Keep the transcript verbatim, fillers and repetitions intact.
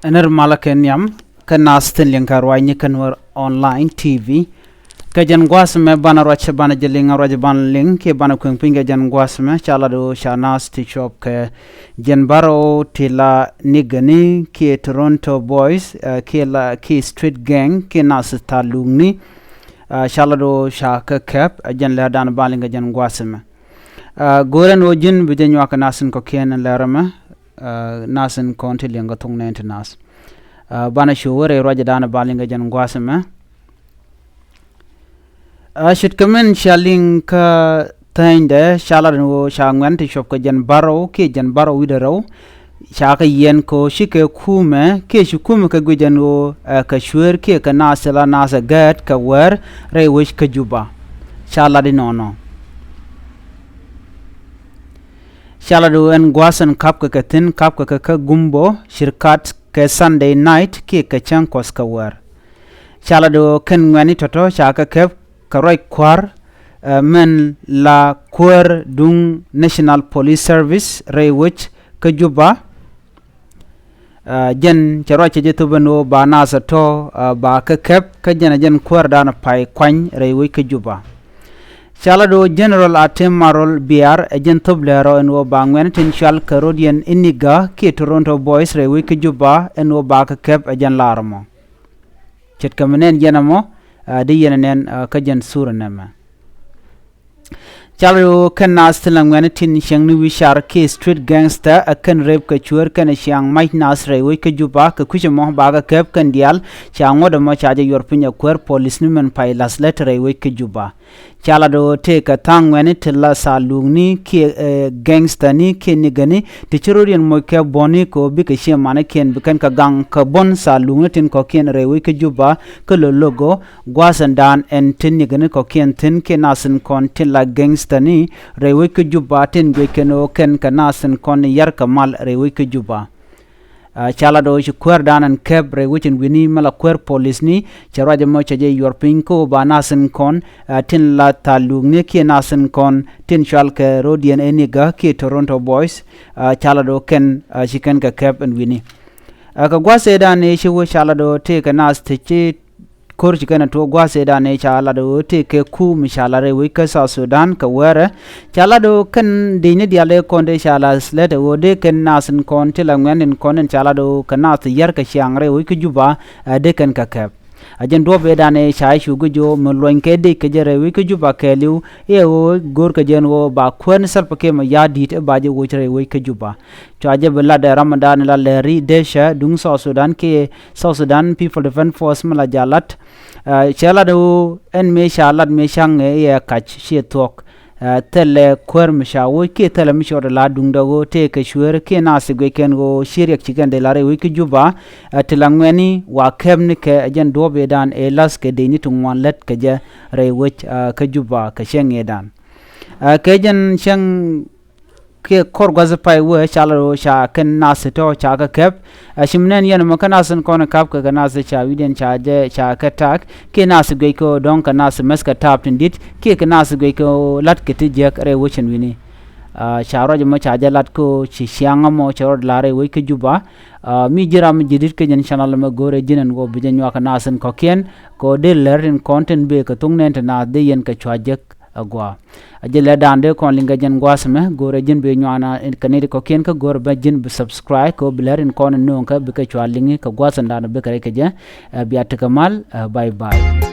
Nɛr malä kɛ nhiam kä naath tin liŋ kɛ ruacni kä Nuer Online T V. Kɛ jɛn gua̱a̱th ɛmɛ banɛ ruac, banɛ jɛ liŋ, ruac banɛ liŋ kiɛ banɛ kueŋ piny kɛ jɛn gua̱a̱th ɛmɛ. Ca lat ɣöö ca naath ti cuɔp kɛ Jɛn Barrow ti la Nigani kiɛ Toronto Boys, ɛ, kiɛ la kiɛ Street Gang kiɛ naath thalukni. Ɛ, ca lat ɣöö ca kɛ kɛp, ɛ jɛn lɛr dan banɛ liŋ kɛ jɛn gua̱a̱th ɛmɛ. Ɛ, go̱o̱rɛ ni ɣöö ji̱n bi jɛ nyuak kɛ naath tin kɔ̱kiɛn lɛr ɛmɛ. Ɛ, naath tin kɔn ti liŋ kɛ thok nɛn ti naath. Ɛ, banɛ cu wä rɛy ruacdan banɛ liŋ kɛ jɛn gua̱a̱th ɛmɛ. Ɛ, ce̱tkɛ min ca liŋ kä thänydɛ, ca lat ni ɣöö ca ŋuɛ̈n ti cuɔp kɛ Jɛn Barrow kiɛ Jɛn Barrow wi̱cdɛ rɛw. Ca kɛ yiɛn kɛ ɣöö cikɛ kumɛ kiɛ ci kumɛ kɛ guic ɛn ɣöö, ɛ, kɛ cueer kiɛ kɛ naath ti la naath ɛ gɛɛt kɛ wäär rɛy wec kä Juba. Ca lat inɔnɔ. Ca lat ɣöö ɛn gua̱a̱th ɛn ka̱pkɛ kɛ thi̱n, ka̱pkɛ kɛ kä Gumbo, Cirkat kɛ Sunday night kiɛ kɛ cäŋ kuɔth kɛ wäär. Ca lat ɣöö kɛn ŋuɛ̈ni tɔ̱tɔ̱ ca kɛ kɛp kɛ ruac kua̱r, ɛ, min la kuäär duŋ National Police Service rɛy wec kä Juba. Ɛ, jɛn cɛ ruac cɛ jɛ thop ɛn ɣöö ba naath ɛ tɔ̱, ɛ, ba kɛ kɛp kä jɛn ɛ jɛn kuäärdan pay kuany rɛy wec kä Juba. Ca lat ɣöö General Atem Marol Biar ɛ jɛn thop lɛr ɔ ɛn ɣöö ba ŋuɛ̈ni tin cual kɛ rɔ̱diɛn Iniga kiɛ Toronto Boys rɛy wec kä Juba ɛn ɣöö ba kɛ kɛp ɛ jɛn lar ɛmɔ. Ce̱tkɛ mi nɛn yɛn ɛmɔ, ɛ, di yɛn ɛ nɛn, ɛ, kä jɛn thurɛ nɛmɛ. Ca lat ɣöö kɛn naath tin la ŋuɛ̈ni tin cieŋni wi̱i̱ car kiɛ street gangster ɛ kɛn rep kɛ cueer kɛnɛ ciaŋ mac naath rɛy wec kä Juba kɛ kui̱c ɛmɔ ba kɛ kɛp kɛn diaal. Ca ŋuɔ̱t ɛmɔ ca jɛ yuɔr piny ɛ kuäär polisni min pay la̱th lät rɛy wec kä Juba. Ca lat ɣöö tëëkɛ tha̱a̱ŋ ŋuɛ̈ni ti la thalukni kiɛ, ɛ, gangsterni kiɛ Nigani ti ci rɔ̱diɛn moc kɛ buɔ̱ni kɛ ɣöö bikɛ ciɛ manikiɛn bi kɛn kɛ gaŋ kɛ buɔ̱n thalukni tin kɔ̱kiɛn rɛy wec kä Juba kä lo̱lo̱k ɣöö gua̱a̱th ɛn daan ɛn tin Nigani kɔ̱kiɛn thi̱n kiɛ naath tin kɔn tin la gangsterni rɛy wec kä Juba tin guic kɛn ɣöö kɛn kɛ naath tin kɔn ni yar kɛ mal rɛy wec kä Juba. Ɛ, ca lat ɣöö ci kuäärdan ɛn kɛp rɛy wec ɛn wi̱ni mi la kuäär polisni, cɛ ruac ɛmɔ cɛ jɛ yuɔr piny kä ɣöö ba naath tin kɔn, ɛ, tin la thalukni kiɛ naath tin kɔn tin cual kɛ rɔ̱diɛn Iniga kiɛ Toronto Boys, ɛ, ca lat ɣöö kɛn, ɛ, ci kɛn kɛ kɛp ɛn wi̱ni. Ɛ, kɛ gua̱a̱th ëëdan ëë ci wee ca lat ɣöö tëëkɛ naath ti ci ko̱r ci kɛn ɛ tuɔɔk gua̱a̱th ëëdan ëë ca lat ɣöö tëëkɛ ku mi ca lat rɛy wec kä South Sudan kɛ wäärɛ. Ca lat ɣöö kɛn dicni diaal ëë kɔn dee ca lat lät ɛ ɣöö dee kɛn naath tin kɔn ti la ŋuɛ̈n tin kɔn tin ca lat ɣöö kɛ naath ti yär kɛ ciaŋ rɛy wec kä Juba, ɛ, dee kɛn kɛ kɛp. Ɛ jɛn duɔ̱ɔ̱p ëëdan ëë ca cu guic ɣöö mi luɔ̱ny kɛ dec kɛ jɛ rɛy wec kä Juba kɛɛliw, i̱ ɛ ɣöö go̱o̱r kɛ jɛ ɛn ɣöö ba kuäär ni Salva Kiir Mayardit i̱ ba jɛ woc rɛy wec kä Juba. Cua jɛ bi lat ɛ ramdan la Lɛri Dec ɛ duŋ South Sudan kiɛ South Sudan People Defense Force mi la jɛ lat. Ɛ, cɛ lat ɣöö ɛn mëë ca lat mëë ca̱ŋ ɛ i̱ ɛ kac ciɛ thuɔ̱k. Ɛ, thilɛ kuäär mi ca woc kiɛ thilɛ mi cɔɔd ɛ la duŋdɛ ɣöö tëëkɛ cueer kiɛ naath ti guic kɛn ɣöö ci riɛk ci kɛn dee la rɛy wec kä Juba. Ɛ, ti la ŋuɛ̈ni wa kɛpnikɛ ɛ jɛn duɔ̱ɔ̱p ëëdan ëë la̱th kɛ dicni ti ŋuan lät kɛ jɛ rɛy wec, ɛ, kä Juba kɛ cäŋ ëëdan. Ɛ, kɛ jɛn cäŋ kiɛ kɔr gua̱th pay wee ca lat ɣöö ca kɛn naath ti tɔ̱ ca kɛ kɛp. Ɛ, ci mi nɛn yɛn ɛmɔ kä naath tin kɔn ka̱p kɛ kɛ naath ti ca wi̱cdiɛn ca jɛ ca kɛ tak kiɛ naath ti guic kɛ ɣöö dɔ̱ŋ kɛ naath ti mäth kɛ ta̱a̱p tin di̱t kiɛ kɛ naath ti guic kɛ ɣöö la̱t kɛ ti jiäk rɛy wec ɛn wi̱ni. Ɛ, ca ruac ɛmɔ ca jɛ lat kɛ ɣöö ci ciaŋ ɛmɔ cɛ rɔɔd la̱r rɛy wec kä Juba. Ɛ, mi ji̱n ram mi ji̱ di̱t kä jɛn channel ɛmɛ go̱o̱rɛ ji̱n ɛn ɣöö bi jɛ nyuak kɛ naath tin kɔ̱kiɛn kɛ ɣöö dee lɛr tin kɔn tin bëë kɛ thok nɛn ti naath dee yɛn kɛ cua jek. Agua. A jɛ lɛ da̱a̱n dee kɔn liŋ kɛ jɛn gua̱a̱th ɛmɛ, go̱o̱rɛ ji̱n bi nyuaana kɛ nɛy ti kɔ̱kiɛn kä go̱o̱rɛ bä ji̱n bi subscribe kɛ ɣöö bi lɛr in kɔn in nööŋ kɛ bikɛ cua liŋi kɛ gua̱a̱th in da̱a̱n bikɛ rɛy kɛ jɛ. Ɛ, bia tekɛ mal, ɛ, bye bye.